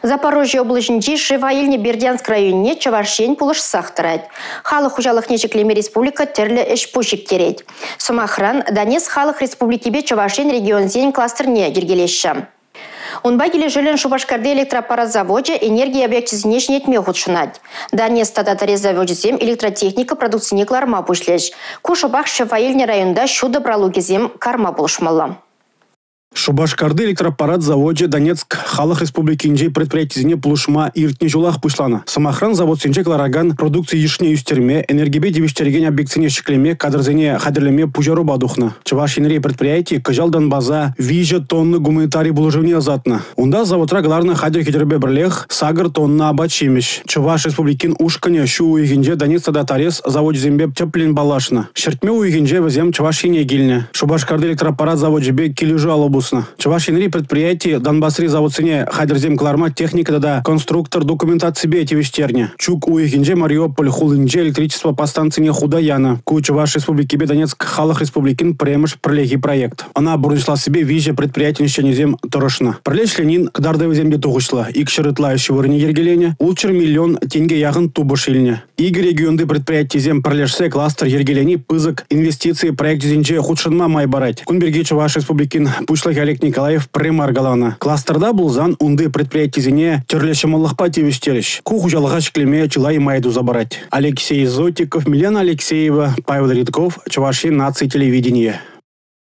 Запорожье облаҫӗнчи шыва илнӗ Бердянск районне Чӑваш Ен пулӑшсах тӑрать. Халӑх хуҫалӑхне ҫӗклеме республика тӗрлӗ ӗҫ-пуҫ ирттерет. Сӑмахран, Донецк Халӑх Республикипе Чӑваш Ен регионсен кластерне йӗркелеҫҫӗ. Унпа килӗшӳллӗн Шупашкарти электроаппарат завочӗ энерги объекчӗсене ҫӗнетме хутшӑнать. Донецк тата Торез завочӗсем электротехника продукцине кӑларма пуҫлӗҫ. Ку шӑпах шыва илнӗ районта ҫутӑ пралукӗсем карма пулӑшмалла. Шупашкарти электроаппарат завочӗ Донецк Халӑх Республикинчи предприятисене пулӑшма иртнӗ ҫулах пуҫланӑ. Сӑмахран, заводсенче кӑларакан продукци йышне ӳстерме, энергипе тивӗҫтерекен объектсене ҫӗклеме кадрсене хатӗрлеме пуҫарупа тухнӑ. Чӑваш Енри предприяти кӑҫал Донбаса 3 тонна гуманитари пулӑшӑвне ӑсатнӑ. Унта заводра кӑларнӑ хатӗр-хӗтӗрпе пӗрлех 8 тонна апат-ҫимӗҫ. Чӑваш Республикин ушкӑнӗ ҫу уйӑхӗнче Донецк тата Торез завочӗсемпе тӗплӗн паллашнӑ. Ҫӗртме уйӑхӗнче вӗсем Чӑваш Ене килнӗ. Шупашкарти электроаппарат завочӗпе килӗшӳ алӑ пуснӑ. Чӑваш Енри предприяти Донбасри заводсене хатӗрсем кӑларма техника тата конструктор документаципе тивӗҫтернӗ. Чӳк уйӑхӗнче Мариуполь хулинче электричество подстанцине хута янӑ. Ку Чӑваш Республикипе Донецк Халӑх Республикин пӗрремӗш пӗрлехи проект. Ӑна пурнӑҫлассипе виҫӗ предприятин ӗҫченӗсем тӑрӑшнӑ. Пӗрле ӗҫленин кӑтартӑвӗсем те тухӑҫлӑ. 200 ытла ӗҫ вырӑнӗ йӗркеленӗ, 600 миллион тенке яхӑн тупӑш илнӗ. Икӗ регионти предприятисем пӗрлешсе кластер йӗркелени пысӑк инвестици проекчӗсенче хутшӑнма май парать. Кун пирки Чӑваш Республикин Пуҫлӑхӗ Олег Николаев пӗрре мар каланӑ. Кластерта пулсан унти предприятисене тӗрлӗ ҫӑмӑллӑхпа тивӗҫтерӗҫ. Ку хуҫалӑха ҫӗклеме чылай май туса парать. Алексей Зотиков, Милена Алексеева, Павел Ритков, Чӑваш Ен наци телевиденийӗ.